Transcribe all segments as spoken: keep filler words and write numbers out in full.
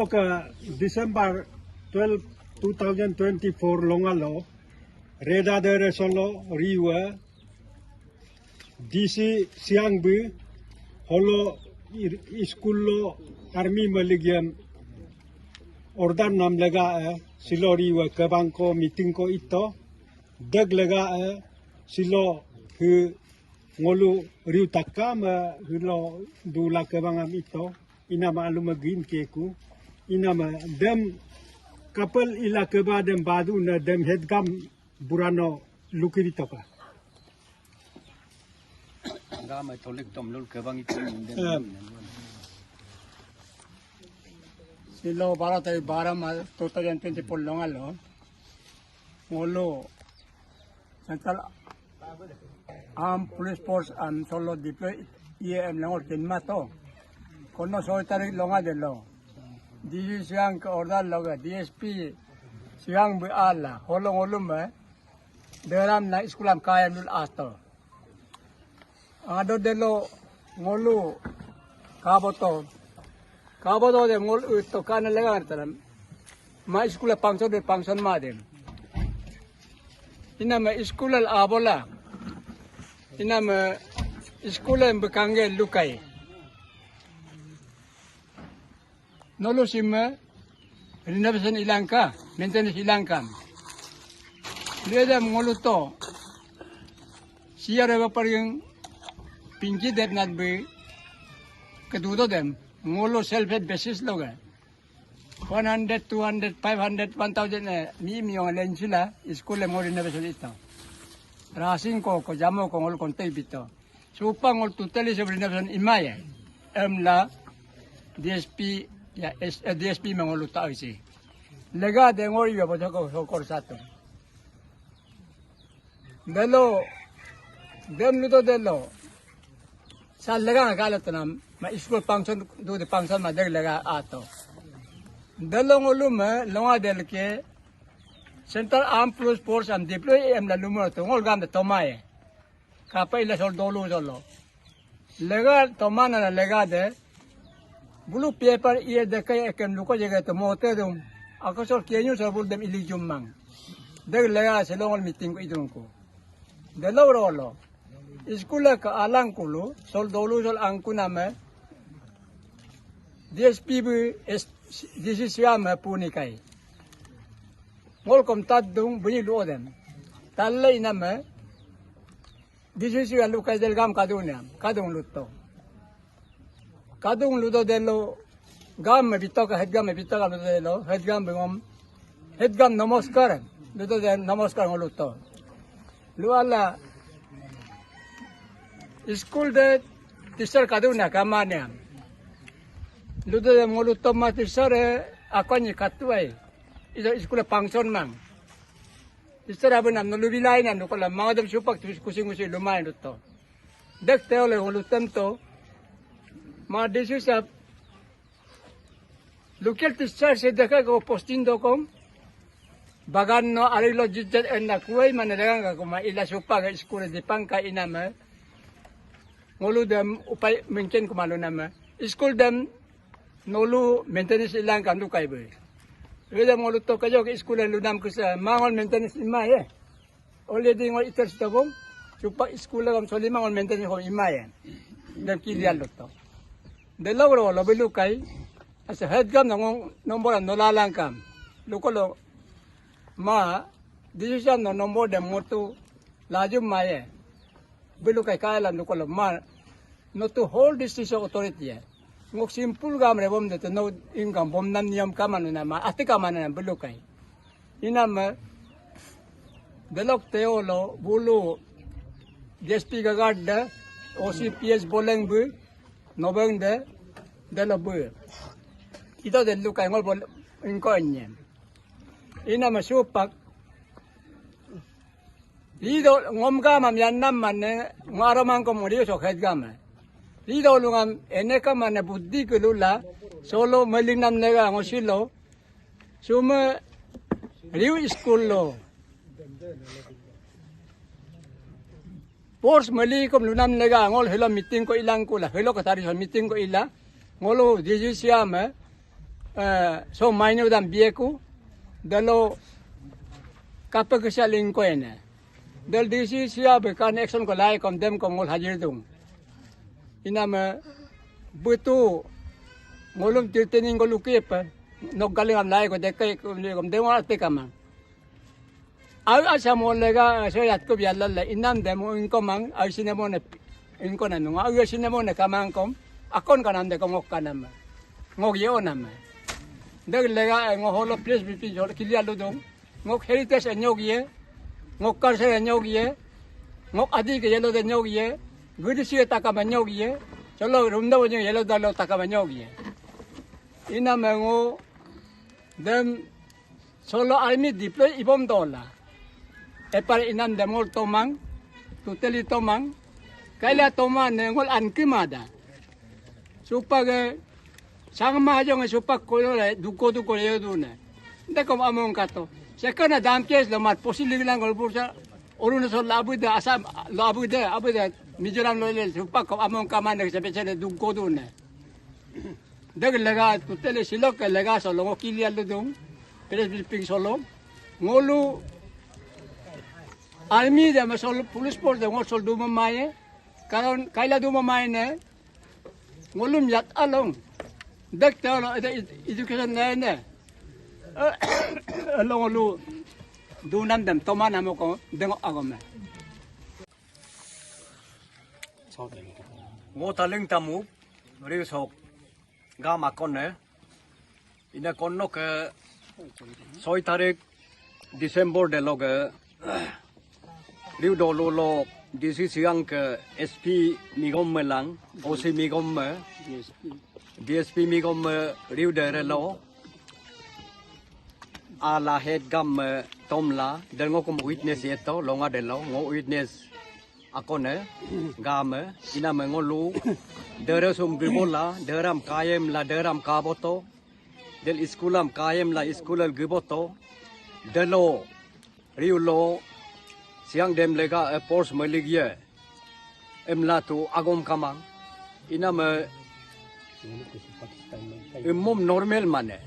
Oka December twelve, two thousand twenty-four longalo, Reda de Resolo, Riwa, D C Siang bí, holo ir-, school lo army maligiam order nam lega, eh, silo Riwa kebang ko meeting ko ito, deg lega, eh, silo ke ngolu riu takam, eh, hilo dula kebang am ito, inama aluma gin keku, inama dem kapel ila keba dem badu na dem headgam burano lukiri toka. Gama tolik tom lul kebang itu. Em. Silo bara tarik bara ma two thousand twenty-four longalo. Ngolu Central Armed Police Force am solo deploy iye em langor kinmato. Kono soi tarik longa delo. D C Siang ke order loga D S P Siang bí ala. Holong olum, eh. Deram na school am kaya lul asto. Ado delo ngolu kaboto. Kaboto de ngolu uto kana lega taram. Ma school function de function ma dem. Inama school al abola. Inama school em bekangge lukai. Nolu sima renovation ilangka, maintenance ilangka. Leda ngolu to. Siara baparing pinki dep nat bí kedudo dem. Ngolu self help basis loga. One hundred, two hundred, five hundred, one thousand, eh, mi mi yong len sila, school em ngolu renovation ito. Rasing ko, ko jamo ko ngolu kontak bito. Supa ngolu totally se renovation imaye. Emla D S P, ya, S-, eh, D S P me ngolu ta isi. Lega de ngolu ya bojako sokor satu. Delo, dem luto delo. Sa lega gala tanam, ma school function, do de function ma deg lega ato. Delo ngolu me, longa del ke, Central Armed Police Force am deploy emla lumo to, ngolu gam de tomaye. Kapa ila sol dolu solo. Lega tomana na lega de. Bulu paper iye de kaya ekem luko jege to mote dum. Ako sol kenyu sol bul dem ili jummang. Deg lega selongol meeting ko idung ko. Delo rolo. School ka alang kulu, sol dolu sol angku name. D S P bí, S-, D C Siang me puni kai. Ngol kom tadung bunyi luo dem. Talle iname. D C Siang lukai del gam kadung ya, kadung luto. Kadung luto delo gam me bitoka, head gam me bitoka luto delo, head gam bengom, head gam namaskar, luto de namaskar ngoluto. Luala school de teacher kadung na kamane. Luto de ngoluto ma teacher e, akonyi katuai. Ida school function mang. Teacher abu nam no lubilai nam no kola mangadam supak tu kusing kusing lumai luto. Dek teole ngolutem to. Ma D C Siang local teacher se deka ko posting dokom. Bagan no ari lo jijat enda kuai mana dengan ka kuma ila supa ga school di pangka iname. Ngolu dem upai mungkin kumalu nama. School dem nolu maintenance ilang kam dukai be. Weda ngolu to kajo ke school lunam kesa mangol maintenance ima ye. Already ngol iter sitabong, supa school lagam soli mangol maintenance ho ima ye. Dem kilian luto. Delo lo lo belukai. Asa head gam na ngong nombor no lalang kam. Luko lo ma D C Siang no nombor dem motu lajum maye. Belukai kailan luko lo ma no to hold this is authority ye. Ngok simple gam re bom de to no ingam bom nam niam kamanu na ma ati kamanu na belukai. Iname delok teolo bulu D S P gagar de O C P S boleng bí nobeng de delo bí. Ito de lukai ngol bol ingko enye. Iname supak. Lido ngom gama mian nam mane ngaro mangko mo lido sok het gama. Lido lungam eneka mane buddhi kelula solo meling nam nega ngosilo. Suma riu school lo. Force meli kom lunam nega ngol helo meeting ko ilang kula helo katari so meeting ko ila. Ngolo D C Siang me. Eh, so maine udam bieku, delo kape kesa lingko ene. Del D C sia be kan action ko lai kom dem kom ngol hajir dung. Iname betu ngolum tirtening ko luki pe, nok galing am lai ko dekai kom dem wala te kamang. Au asa mo lega, so yat ko biar lalla, inam de mo ingko mang, au sine mo ne, ingko na nunga, au sine mo ne kamang kom, akon kanam de ko ngok kanam. Ngok ye onam. De lega, eh, ngo holo please bipi jol, kilia ludung. Ngok heritage e nyok ye, ngok culture e nyok ye, ngok adi ke yelo de nyok ye, gudi si takam e nyok ye, solo rumda wo nyok yelo dalo takam e nyok ye. Inam ngo, dem, solo army deploy ibom dola. Epar inam dem ngol tomang, tuteli tomang, kaila tomang ne ngol an kimada. Supak e, sangma ajo nge supak koyo le, duko duko le yodune. Dekom among kato. Sekana dam kes lo mat posi liglang ngol bursa, Arunachal lo abude, Assam lo abude, abude, Mizoram lo le, supak kom among kamane, sebe sebe duko dune. Dek lega tutele silok ke lega solo ngo kilia ludung. Peres ping solo. Ngolu army de masol police force de ngol sol duma maye. Karon kaila duma maye ne. Ngolum yat along. Dek te olo ede ed- education ne ne. Elo ngolu dunam dem toma namo ko dengok agome. Ngo Taling Tamu, Riu sok, gam akone. Ina kono ke soi tarik December de loge, Riu dolu lo D C Siang ke S P migom melang, O C migom me, D S P migom me, Riu dere lo, ala head gam me, tomla, del ngo kum witness yeto, longa de lo, ngo witness, akone, game, iname ngolu, dere sum gibola, deram kayem la, deram kaboto, del iskulam kayem la, iskulal giboto, delo, Riu lo, Siang dem lega, e, force meligye, emla tu agom kamang, iname, emom normal mane.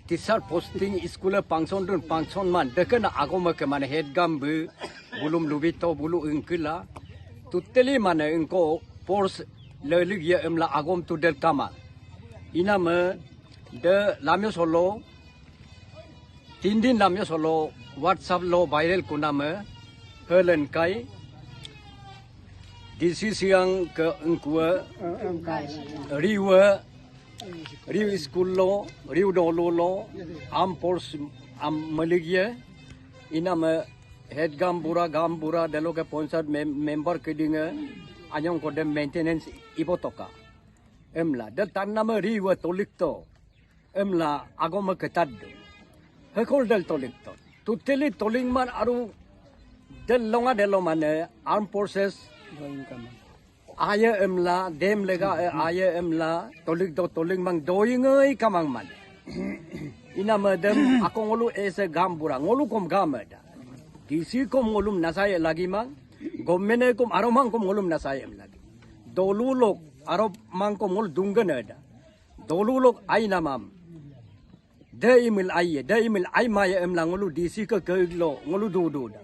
Teacher posting, school function dun function man, dekena agom ke mane head gam bu, bulum lubito, bulu engkila. Tuteli mane engko force lelig ye emla agom tu del kama. Iname de lamyo solo, tindin lamyo solo, WhatsApp lo viral kuname, helen kai, D C Siang ke engkue, Riwe, Riu school lo, Riu dolu lo, am force, am meligye, iname head gam bura, gam bura, deloke ponsat mem- member kedinge, anyong ko dem maintenance ibotoka. Emla, del tanname Riwe tolikto, emla agome ketaddo. Hekol del tolikto. Tuteli toling man aru del longa delo mane armed forces Aye emla, dem lega, e, aye emla, tolik do, tolik mang, doing ei kamang man. Iname dem, ako ngolu ese gam bura, ngolu kom gam eda. D C kom ngolum nasaye lagi mang, government e kom aromang kom ngolum nasaye em lagi. Dolu lok, aromang kom ngolu dunggen eda. Dolu lok ai namam. De imil aiye, de imil ai maye emla ngolu D C ke keiglo, ngolu dudu da.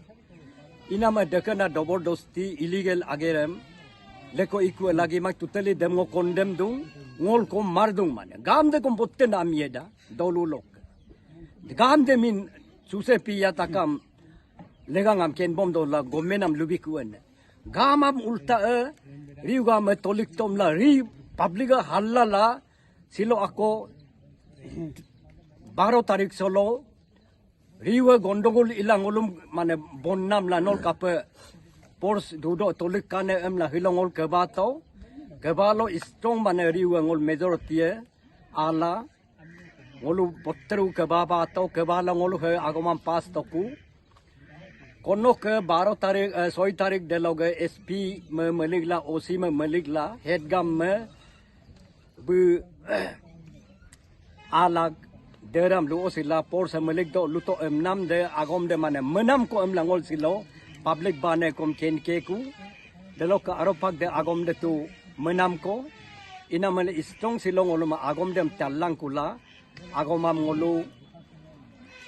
Inama dekena dobordosti illegal agerem, leko iku lagi mak tuteli dem ngo condemn dung, ngol kom mardung mane. Gam de kom botten am yeda, dolu lok. Gam de min suse piya takam, legangam ken bom dola, gomenam lubi kuene. Gamam ulta e, Riu gam e tolik tomla, Riu public e hallala, silo ako, baro tarik solo, Riwe gondogol ila ngolum mane bonnam la nol kape force dudo tolik kane emla hilo ngol kebato. Kebalo strong mane Riwe ngol majority e ala ngolu botteru kebabato kebala ngolu he agomam pass toku. Kono ke baro tarik, e, soi tarik deloge S P me meligla, O C me meligla, head gam me bu alag deram lu osila force melik do luto emnam de agom de mane menam ko emla ngol silo public bane kom ken keku. Deloke aropak de agom de tu menam ko. Ina mele strong silo ngoluma agom dem talang kula, agomam ngolu.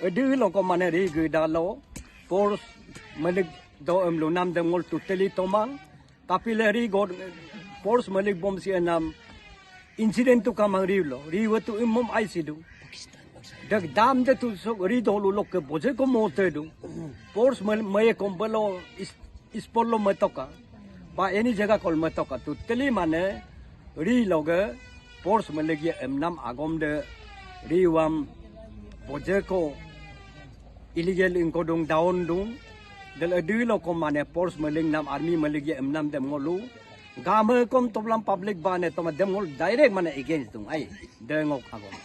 Edi loko mane ri gidalo, force melík do emlunam dem ngol tuteli tomang, tapi le ri god force melík bom si enam incident tu kamang ri lo, ri wetu imum ai sidu. Dek dam de tu sok ri dolu lokke boje ko mote du. Force mel-, meye kom belo is-, ispol lo metoka. Ba eni jaga kol metoka tu teli mane ri loge force melík ye emnam agom de ri wam boje ko illegal ingko dung down dung. Del edi lo kom mane force melík nam army melík ye emnam dem ngolu. Game kom toblam public bane toma dem ngol direct mane against dung. Ai, de ngok agom.